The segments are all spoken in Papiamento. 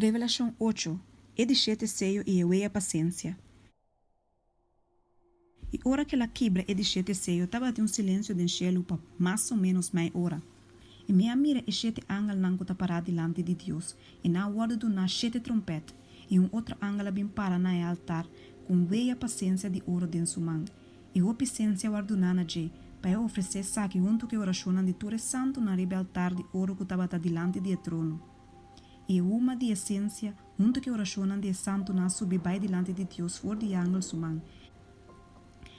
Revelashon ocho, E di shete seyo i e wea pasensia. I ora ku el a kibra e di shete seyo tabatin un silensio den shelu pa mas o ménos mei ora. I mi a mira e shete angelnan ku ta pará dilanti di Dios, i nan a wòrdu duná shete tròmpèt. I un otro angel a bin para na e altar ku un wea pa sensia di oro den su man. I hopi sensia a wòrdu duná na dje, pa e ofresé esaki huntu ku e orashonnan di tur e santunan riba e altar di oro ku tabata dilanti di e trono. I e huma di e sensia, huntu ku e orashonnan di e santunan a subi bai dilanti di Dios for di e angel su man.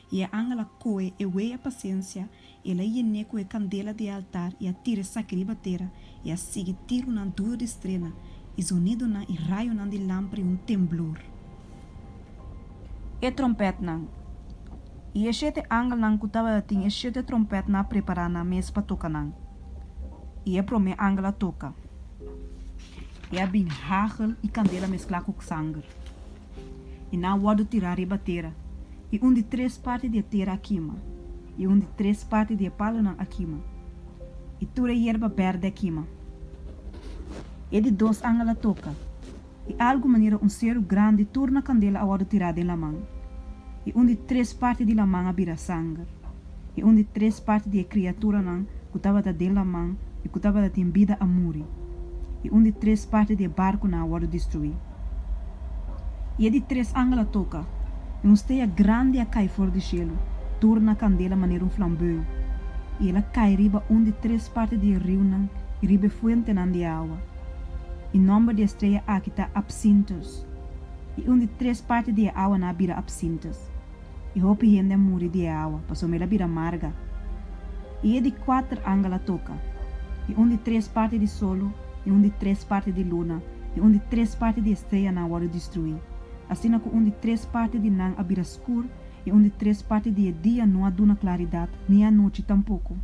I e angel a kohe e wea pasensia, i el a yen'é ku e kandela di e altar i a tira esaki riba tera, i a sigui tirunan duru di strena, i zonidonan i rayonan di lamper i un temblor. E trompètnan. I e shete angelnan ku tabatin e shete trompètnan a prepará nan mes pa toka nan. I e promé angel a toka, i a bin hagel i kandela mesklá ku sanger. I nan a wòrdu tirá riba tera, i un di tres parti di e tera a kima, i un di tres parti di e palunan a kima, i tur e yerba bèrdè a kima. E di dos angel a toka, i algu manera un seru grandi tur na kandela a wòrdu tirá den laman, i un di tres parti di laman a bira sanger, i un di tres parti di e kriaturanan ku tabata den laman i ku tabata tin bida a muri, i un di tres parti di e barkunan a wòrdu destruí. I e di tres angel a toka, i un strea grandi a kai for di shelu, tur na kandela manera un flambeu, i el a kai riba un di tres parti di e riunan i riba e fuentenan di e awa. I nòmber di e strea aki ta Apsintus. I un di tres parti di e awanan a bira apsintus. I hopi hende a muri di e awa, pasobra el a bira marga. I e di kuater angel a toka, i un di tres parti di solo, i un di tres parti di luna, i un di tres parti di e streanan a wòrdu destruí, asina ku un di tres parti di nan a bira skur, i un di tres parti di e dia no a duna klaridat, ni e anochi tampoko.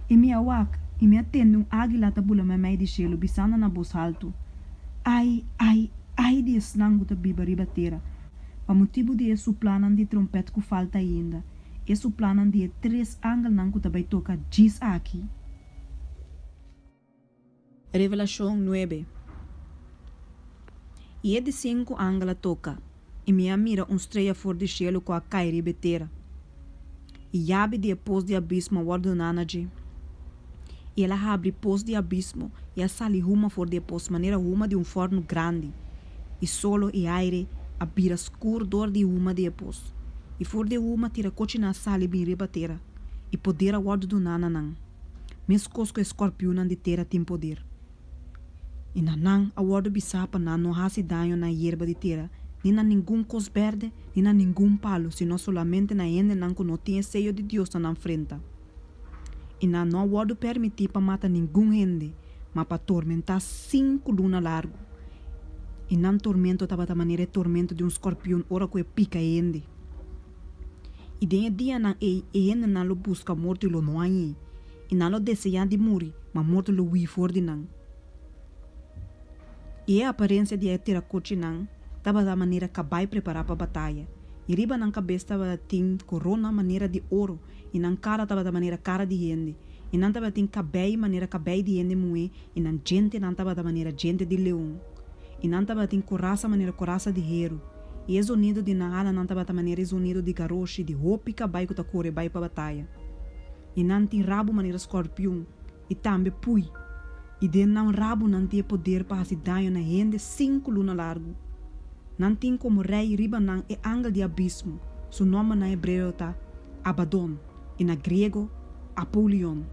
I mi a wak, i mi a tende un águila ta bula meimei di shelu, bisando na bos haltu, Ai, ai, ai di esnan ku ta biba riba tera, Pa motibu di e suplanan di trompèt ku falta ainda, e suplanan di e tres angelnan ku ta bai toka djis aki. Revelashon nuebe. I e di sinku angel a toka, i mi a mira un strea for di shelu ku a kai riba e tera. I yabi di e pos di abismo a wòrdu duná na dje. I el a habri pos di abismo i a sali huma for di e pos manera huma di un fòrnu grandi, i solo i aire a bira skur dor di huma di e pos. I for di e huma tirakochinan a sali bin riba tera, i poder a wòrdu duná na nan, meskos ku e skòrpiunnan di tera tin poder. I na nan a wòrdu bisá pa nan no hasi daño na e yerba di tera, ni na ningun kos bèrdè, ni na ningun palu, sino solamente na hendenan ku no tin e seyo di Dios na nan frenta. I nan no a wòrdu pèrmití pa mata ningun hende, ma pa tormentá sinku luna largu. I nan tormento tabata manera e tormento di un skòrpion ora ku e pika e hende. I den e dianan ei e hendenan lo buska morto i lo no hañ'é, i nan lo deseá di muri, ma morto lo hui for di nan. I e aparensia di e terakochinan tabata manera kabai prepará pa bataya, i riba nan kabes tabatin korona manera di oro, i nan kara tabata manera kara di hende, i nan tabatin kabei manera kabei di hende muhé, i nan djentenan tabata manera djente di leon, i nan tabatin korasa manera korasa di heru, i e zonido di nan halanan tabata manera e zonido di garoshi di hopi kabai ku ta kore bai pa bataya. I nan tin rabu manera skòrpion, i tambe pui, i den nan rabu nan tin e poder pa hasi daño na hende sinku luna largu. Nan tin komo rei riba nan e angel di abismo, su nòmber na hebreo ta Abadon i na griego Apolion.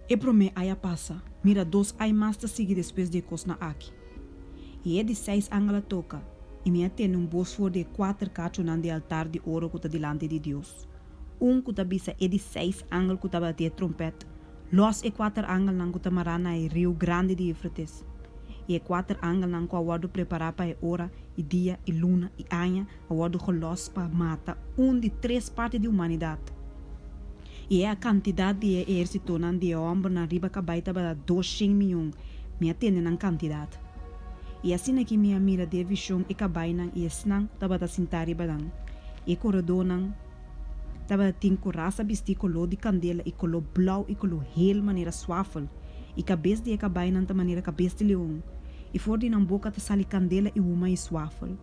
E promé ai a pasa, mira dos ai mas ta sigui despues di e kosnan aki. I e di seis angel a toka, i mi a tende un bos for di e kuater kachunan di e altar di oro ku ta dilanti di Dios. Un ku ta bisa e di seis angel ku tabata tin e trompèt, Lòs e kuater angelnan ku ta mará na e riu grandi di Eufrates. I e kuater angelnan ku a wòrdu prepará pa e ora i dia i luna i aña a wòrdu gelòs pa mata un di tres parti di humanidat. I e kantidat di e ehérsitonan di e hòmbernan riba kabai tabata doshen mion, mi a tende nan kantidat. I asin'aki mi a mira den e vishon e kabainan i esnan ku tabata sintá riba nan, i e koredónan tabata tin korasa bistí koló di kandela i koló blou i koló hel manera swafel, i kabes di e kabainan ta manera kabes di leon. I for di nan boka ta sali kandela i huma i swafel.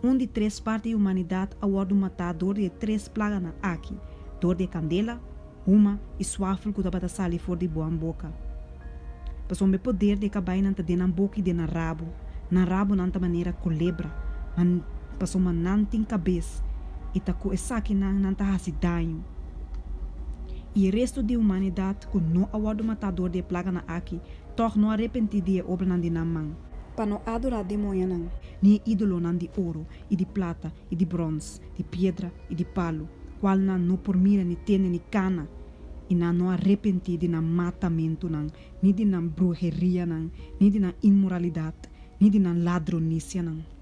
Un di tres parti di humanidat a wòrdu matá dor di e tres plaganan aki, dor di e kandela, huma i swafel ku tabata sali for di boan boka. Pasobra e poder di e kabainan ta den nan boka i den nan rabu. Nan rabunan ta manera kolebra, ma pasobra nan tin kabes, i ta ku esakinan nan ta hasi daño. I e restu di humanidat ku no a wòrdu matá dor di e plaganan aki, tòg no a repentí di e obranan di nan man. Pa no adorá demoñanan, ni e ídolonan di oro i di plata i di bròns, di piedra i di palu, kualnan no por mira ni tende ni kana, i nan no a repentí di nan matamentunan, ni di nan bruherianan, ni di nan inmoralidat, ni di nan ladronisianan.